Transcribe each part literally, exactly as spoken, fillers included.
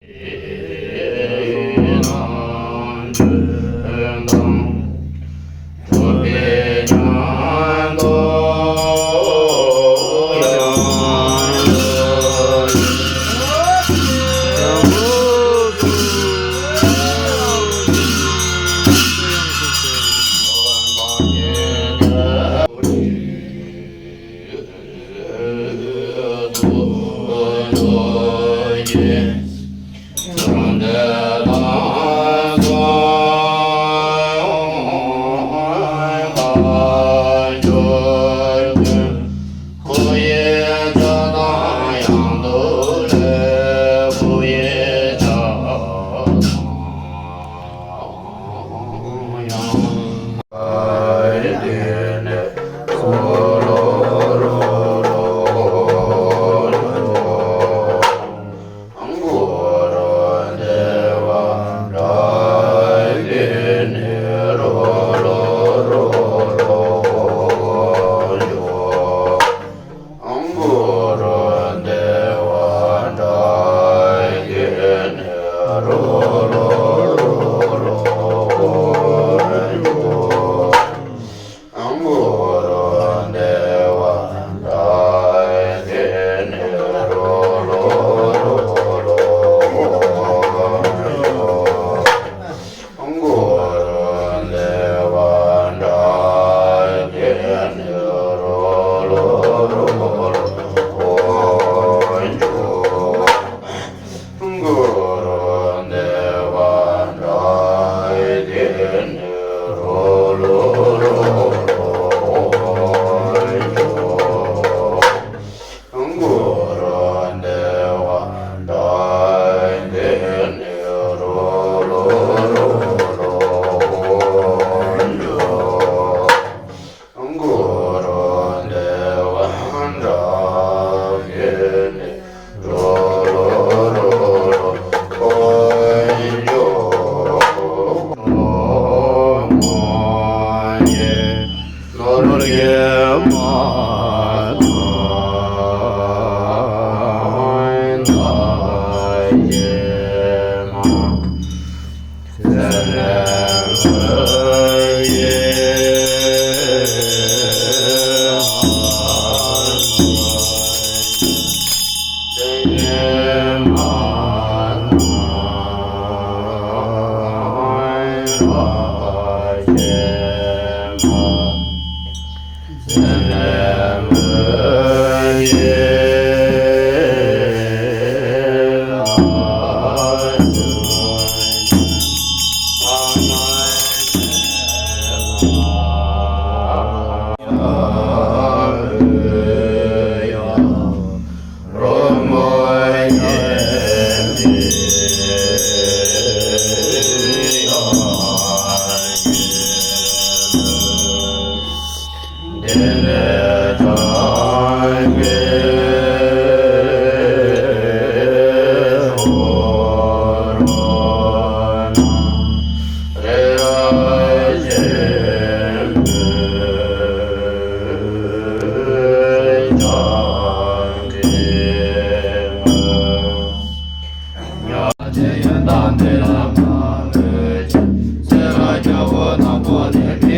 མི་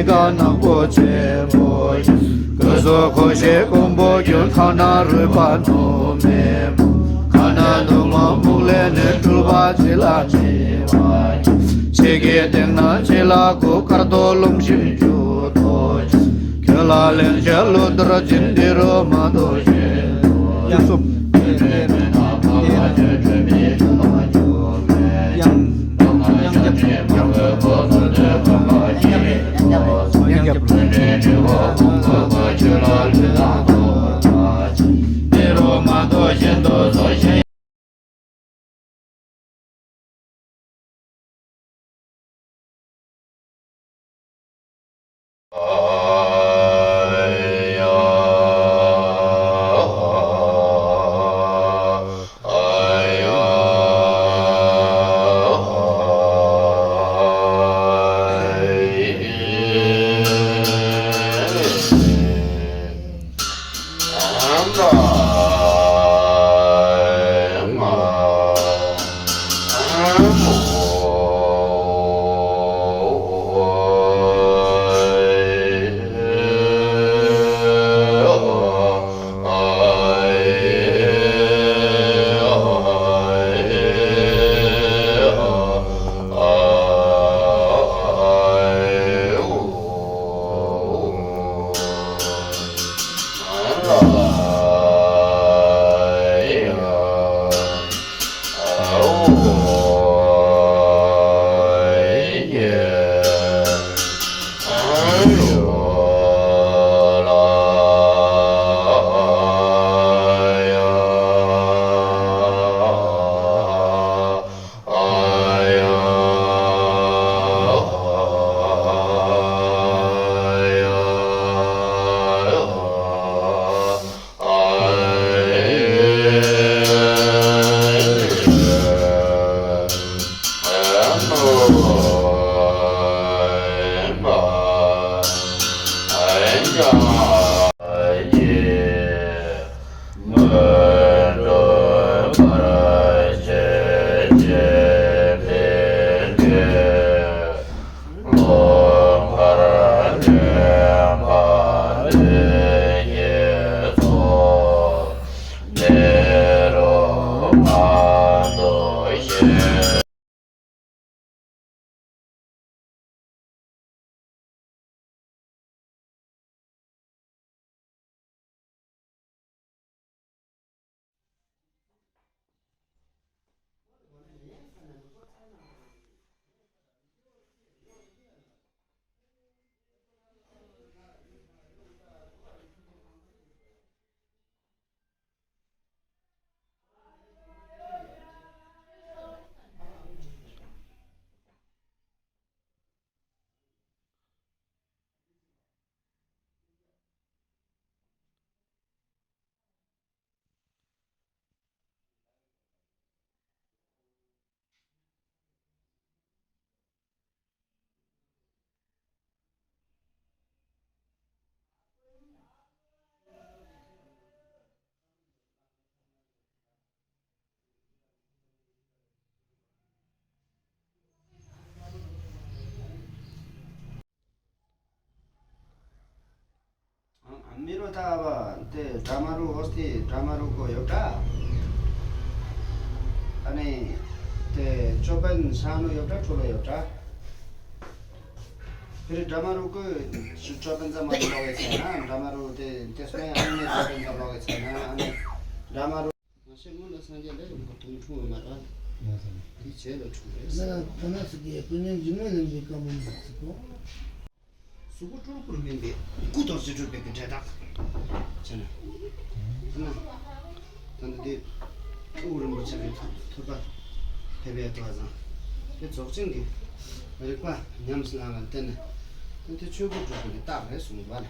དགའ་ནག་པོ་ཆེན་པོ། གོས་སོགས་གོས་ཆེན་ཀོང་པོ་གྱོན། ཁ་ན་རུས་པ་ནོར་མེད་མོ། ཁ་ན་གདུང་མ་སྨུག་ལེན་ནས། སྤྲུལ་པ་ཕྱི་ལ་མི་མ་ཡིན། ཕྱི་གི་སྟེང་ན་ཕྱི་ལ་གོ། དཀར་ཏོག་ལུམ་ཤིང་ཆུ་ཏོག་ཆེན། ཁྱོད་ལ་ལན་ཆགས་ལོ་ལྟར་སྦྱིན། འདི་རུ་མ་འདུག་ཞེས་དོ། ཡང་སོ། ཡང་ཡང་རྒྱབ། ཡང་རྒྱབ། མི་རོ་ད་བ་དེ་དྲ་མ་རུ་ཨོ་སྟེ་དྲ་མ་རུ་གོ་ཡོད་ད། ཨ་ནི་དེ་ཅོ་པན་ཤང་ནུ་ཡོད་ད་ཁྲོ་ལོ་ཡོད་ད། ཕེ་རི་དྲ་མ་རུ་གོ་ཅོ་པན་ཙམ་མ་ལོག་གི་ཚེ་ན་དྲ་མ་རུ་དེ་དེ་སོ་ཡང་ཨ་ནི་ཅོ་པན་ཙམ་ལོག་གི་ཚེ་ན་ཨ་ནི་དྲ་མ་རུ། མ་ཤེས་སྔོན་ལ་སངས་རྒྱས་ལས་རུང་ག་དུང་འཁྲུངས་ཡོད་མ་རེད། དེ་རྗེས་ལ་འཁྲུངས་རེད། ན་ཐ་ན་སི་ཀའི་དཔེ་རྙིང་འཇིགས་མེད་གླིང་པའི་བཀའ་འབུམ་ཟེར་གོ། གཟུགས་པོ་སྤྲུལ་སྐུར་སྨིན་པའི་སྐུ་དང་རྗེས་གྲུབ་པའི་གི་འབྲས་རྟགས། བྱས་ན། ད་ནི་ད་ལྟ་དེ་དབུ་རིན་པོ་ཆེ་གི་ཐུགས་ཐུགས་ཀ་ཕེབས་པའི་བཀའ་བཟང་། དེ་རྫོགས་ཆེན་གྱི་རིག་པ་ཉམས་སུ་བླངས་ལ་བརྟེན་ནས་ད་དེ་ཆོས་སྐུར་གྲུབ་པའི་གི་རྟགས་རེད་གསུངས་པ་ལ།